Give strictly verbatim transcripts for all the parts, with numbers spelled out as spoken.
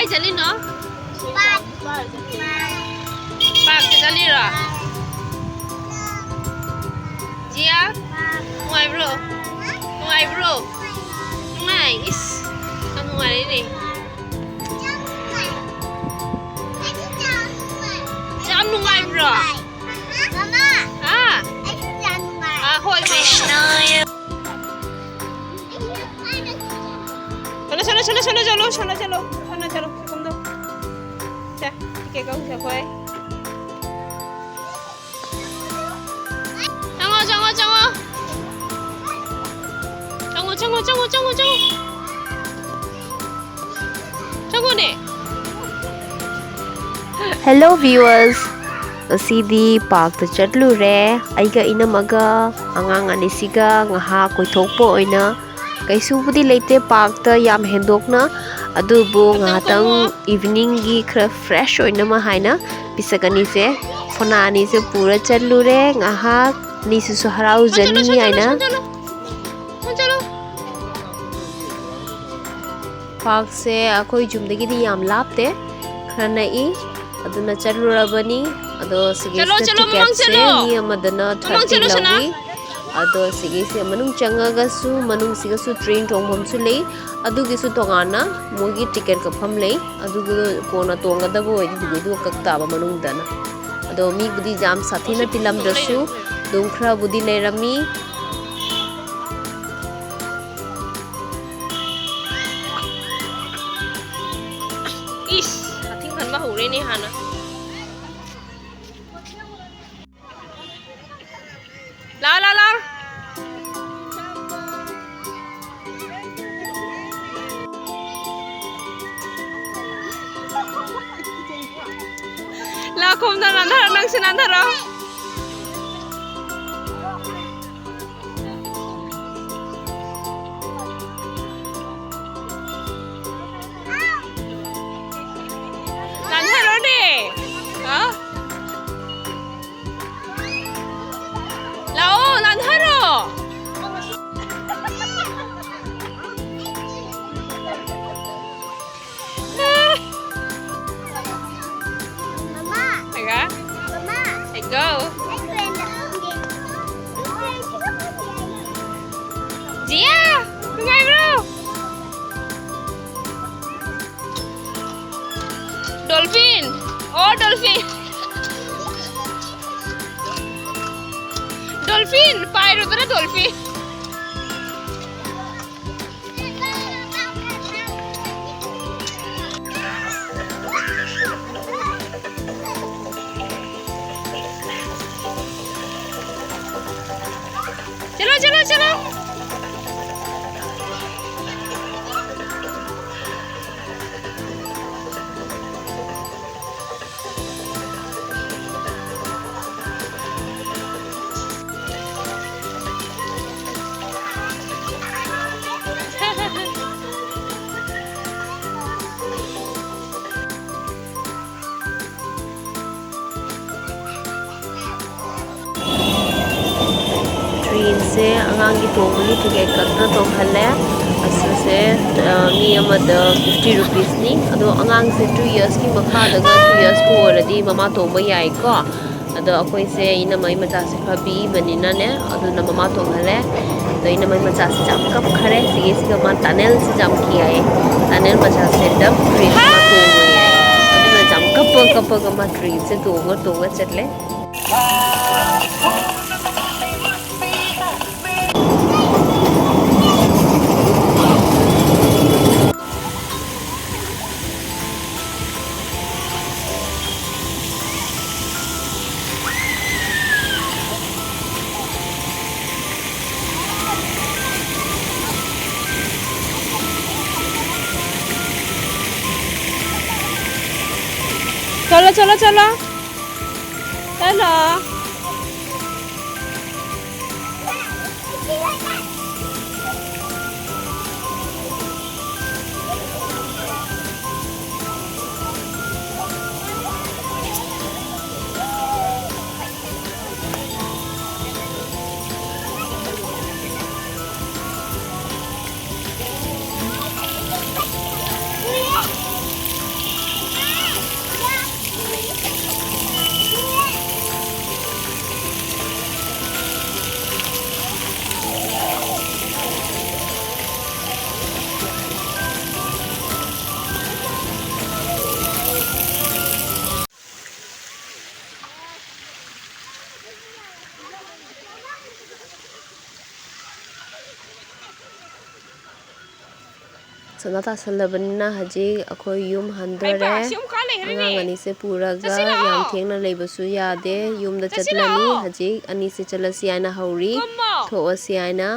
ꯀꯥꯏ ꯆꯠꯂꯤꯅꯣ? ꯄꯥꯔꯛꯇ ꯆꯠꯂꯤꯔꯣ? ꯖꯤꯌꯥ, ꯅꯨꯡꯉꯥꯏꯕ꯭ꯔꯣ? ꯅꯨꯡꯉꯥꯏꯕ꯭ꯔꯣ? ꯅꯨꯡꯉꯥꯏ꯫ ꯏꯁ, ꯌꯥꯝ ꯅꯨꯡꯉꯥꯏꯔꯦꯅꯦ꯫ ꯌꯥꯝ ꯅꯨꯡꯉꯥꯏꯕ꯭ꯔꯣ? ꯍꯥ? ꯑꯥ, ꯍꯣꯏ, ꯍꯣꯏ꯫ ꯁꯣꯅꯣ, ꯁꯣꯅꯣ, ꯁꯣꯅꯣ, ꯁꯣꯅꯣ, ꯆꯠꯂꯣ, ꯁꯣꯅꯣ, ꯆꯠꯂꯣ, ꯁꯣꯅꯣ, ꯆꯠꯂꯣ, ꯁꯣꯝꯗ꯫ ꯁꯦ, ꯇꯤꯀꯦꯠ ꯀꯛꯎꯁꯦ ꯑꯩꯈꯣꯏ꯫ ꯆꯪꯉꯣ, ꯆꯪꯉꯣ, ꯆꯪꯉꯣ꯫ ꯆꯪꯉꯣ, ꯆꯪꯉꯣ, ꯆꯪꯉꯣ, ꯆꯪꯉꯣ, ꯆꯪꯉꯣ꯫ ꯆꯪꯉꯣꯅꯦ꯫ Hello viewers, ꯉꯁꯤꯗꯤ ꯄꯥꯔꯛꯇ ꯆꯠꯂꯨꯔꯦ꯫ ꯑꯩꯒ ꯏꯅꯝꯃꯒ ꯑꯉꯥꯡ ꯑꯅꯤꯁꯤꯒ ꯉꯥꯏꯍꯥꯛ ꯀꯣꯏꯊꯣꯛꯄ ꯑꯣꯏꯅ꯫ ꯀꯩꯁꯨꯕꯨꯗꯤ ꯂꯩꯇꯦ ꯄꯥꯔꯛꯇ ꯌꯥꯝ ꯍꯦꯟꯗꯣꯛꯅ, ꯑꯗꯨꯕꯨ ꯉꯥꯏꯍꯥꯛꯇꯪ ꯏꯚꯤꯅꯤꯡꯒꯤ ꯈꯔ ꯐ꯭ꯔꯦꯁ ꯑꯣꯏꯅꯕ ꯍꯥꯏꯅ ꯄꯤꯁꯛ ꯑꯅꯤꯁꯦ, ꯐꯣꯅꯥ ꯑꯅꯤꯁꯦ ꯄꯨꯔ ꯆꯠꯂꯨꯔꯦ꯫ ꯉꯥꯏꯍꯥꯛ ꯑꯅꯤꯁꯤꯁꯨ ꯍꯔꯥꯎꯖꯅꯤ ꯍꯥꯏꯅ꯫ ꯄꯥꯔꯛꯁꯦ ꯑꯩꯈꯣꯏ ꯌꯨꯝꯗꯒꯤꯗꯤ ꯌꯥꯝ ꯂꯥꯞꯇꯦ, ꯈꯔ ꯅꯛꯏ, ꯑꯗꯨꯅ ꯆꯠꯂꯨꯔꯕꯅꯤ꯫ ꯑꯗꯣ ꯆꯠꯂꯣ, ꯁꯤꯒꯤꯁꯤꯗ ꯆꯠꯂꯣ, ꯃꯃꯥꯡ ꯇꯤꯀꯦꯠꯁꯦ ꯆꯠꯂꯣ꯫ ꯃꯤ ꯑꯃꯗꯅ ꯃꯃꯥꯡ ꯊꯥꯔꯇꯤ ꯆꯠꯂꯣ, ꯁꯅꯥ꯫ ꯂꯧꯏ꯫ ꯑꯗꯣ ꯁꯤꯒꯤꯁꯦ ꯃꯅꯨꯡ ꯆꯪꯉꯒꯁꯨ, ꯃꯅꯨꯡꯁꯤꯒꯁꯨ ꯇ꯭ꯔꯦꯟ ꯇꯣꯡꯐꯝꯁꯨ ꯂꯩ꯫ ꯑꯗꯨꯒꯤꯁꯨ ꯇꯣꯉꯥꯟꯅ ꯃꯣꯏꯒꯤ ꯇꯤꯀꯦꯠ ꯀꯛꯐꯝ ꯂꯩ꯫ ꯑꯗꯨꯒ ꯀꯣꯟꯅ ꯇꯣꯡꯒꯗꯕ ꯑꯣꯏꯗꯤ ꯑꯗꯨꯒ ꯀꯛ ꯇꯥꯕ ꯃꯅꯨꯡꯗꯅ꯫ ꯑꯗꯣ ꯃꯤꯕꯨꯗꯤ ꯌꯥꯝ ꯁꯥꯊꯤꯅ ꯇꯤꯜꯂꯝꯗ꯭ꯔꯁꯨ ꯑꯗꯨꯝ ꯈꯔꯕꯨꯗꯤ ꯂꯩꯔꯝꯃꯤ꯫ ꯏꯁ, ꯍꯥꯊꯤꯡ ꯈꯟꯕ ꯍꯧꯔꯦꯅꯦ ꯍꯥꯟꯅ꯫ ꯂꯥꯎ, ꯂꯥꯎ, ꯂꯥꯎ꯫ ꯂꯥꯎ, ꯈꯣꯝꯗ ꯅꯥꯟꯊꯔꯣ, ꯅꯪꯁꯨ ꯅꯥꯟꯊꯔꯣ꯫ ꯅꯥꯟꯊꯔꯣꯅꯦ꯫ ꯍꯥ? ꯂꯥꯛꯑꯣ, ꯅꯥꯟꯊꯔꯣ꯫ ꯑꯣ, dolphin꯫ Dolphin, ꯄꯥꯏꯔꯨꯗꯅ dolphin꯫ चलो, चलो, चलो। Trainꯁꯦ ꯑꯉꯥꯡꯒꯤ ꯇꯣꯡꯕꯒꯤ ticket ꯈꯛꯇ ꯇꯣꯡꯍꯜꯂꯦ꯫ ꯑꯁꯤꯁꯦ, ꯑ, ꯃꯤ ꯑꯃꯗ fifty rupeesꯅꯤ꯫ ꯑꯗꯣ ꯑꯉꯥꯡꯁꯦ two yearsꯀꯤ ꯃꯈꯥꯗꯒ, two yearsꯄꯨ ꯑꯣꯏꯔꯗꯤ ꯃꯃꯥ ꯇꯣꯡꯕ ꯌꯥꯏꯀꯣ꯫ ꯑꯗꯣ ꯑꯩꯈꯣꯏꯁꯦ ꯏꯅꯝꯃꯩ ꯃꯆꯥꯁꯦ ꯈꯔ ꯄꯤꯛꯏꯕꯅꯤꯅꯅꯦ, ꯑꯗꯨꯅ ꯃꯃꯥ ꯇꯣꯡꯍꯜꯂꯦ꯫ ꯑꯗꯣ ꯏꯅꯝꯃꯩ ꯃꯆꯥꯁꯦ ꯌꯥꯝ ꯀꯞꯈꯔꯦ꯫ ꯁꯤꯒꯤꯁꯤꯒ ꯃꯥ tunnelꯁꯦ ꯌꯥꯝ ꯀꯤꯌꯦ꯫ Tunnel ꯃꯆꯥꯁꯦ dumb train ꯑꯃ ꯇꯣꯡꯉꯦ꯫ ꯑꯗꯨꯅ ꯌꯥꯝ ꯀꯞꯄ ꯀꯞꯄꯒ ꯃꯥ trainꯁꯦ ꯇꯣꯡꯉ ꯇꯣꯡꯉ ꯆꯠꯂꯦ꯫ चलो, चलो, चलो। चलो। ꯁꯟꯗꯥ ꯇꯥꯁꯜꯂꯕꯅꯤꯅ ꯍꯧꯖꯤꯛ ꯑꯩꯈꯣꯏ ꯌꯨꯝ ꯍꯟꯗꯣꯔꯦ꯫ ꯑꯉꯥꯡ ꯑꯅꯤꯁꯦ ꯄꯨꯔꯒ ꯌꯥꯝ ꯊꯦꯡꯅ ꯂꯩꯕꯁꯨ ꯌꯥꯗꯦ꯫ ꯌꯨꯝꯗ ꯆꯠꯂꯅꯤ꯫ ꯍꯧꯖꯤꯛ ꯑꯅꯤꯁꯦ ꯆꯠꯂꯁꯤ ꯍꯥꯏꯅ ꯍꯧꯔꯤ, ꯊꯣꯛꯑꯁꯤ ꯍꯥꯏꯅ꯫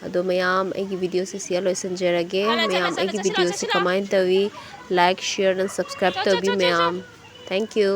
ꯑꯗꯣ ꯃꯌꯥꯝ, ꯑꯩꯒꯤ videoꯁꯦ ꯁꯤꯗ ꯂꯣꯏꯁꯤꯟꯖꯔꯒꯦ꯫ ꯃꯌꯥꯝ ꯑꯩꯒꯤ videoꯁꯦ ꯀꯃꯥꯏꯅ ꯇꯧꯏ? Like, share and subscribe ꯇꯧꯕꯤꯌꯨ ꯃꯌꯥꯝ꯫ Thank you꯫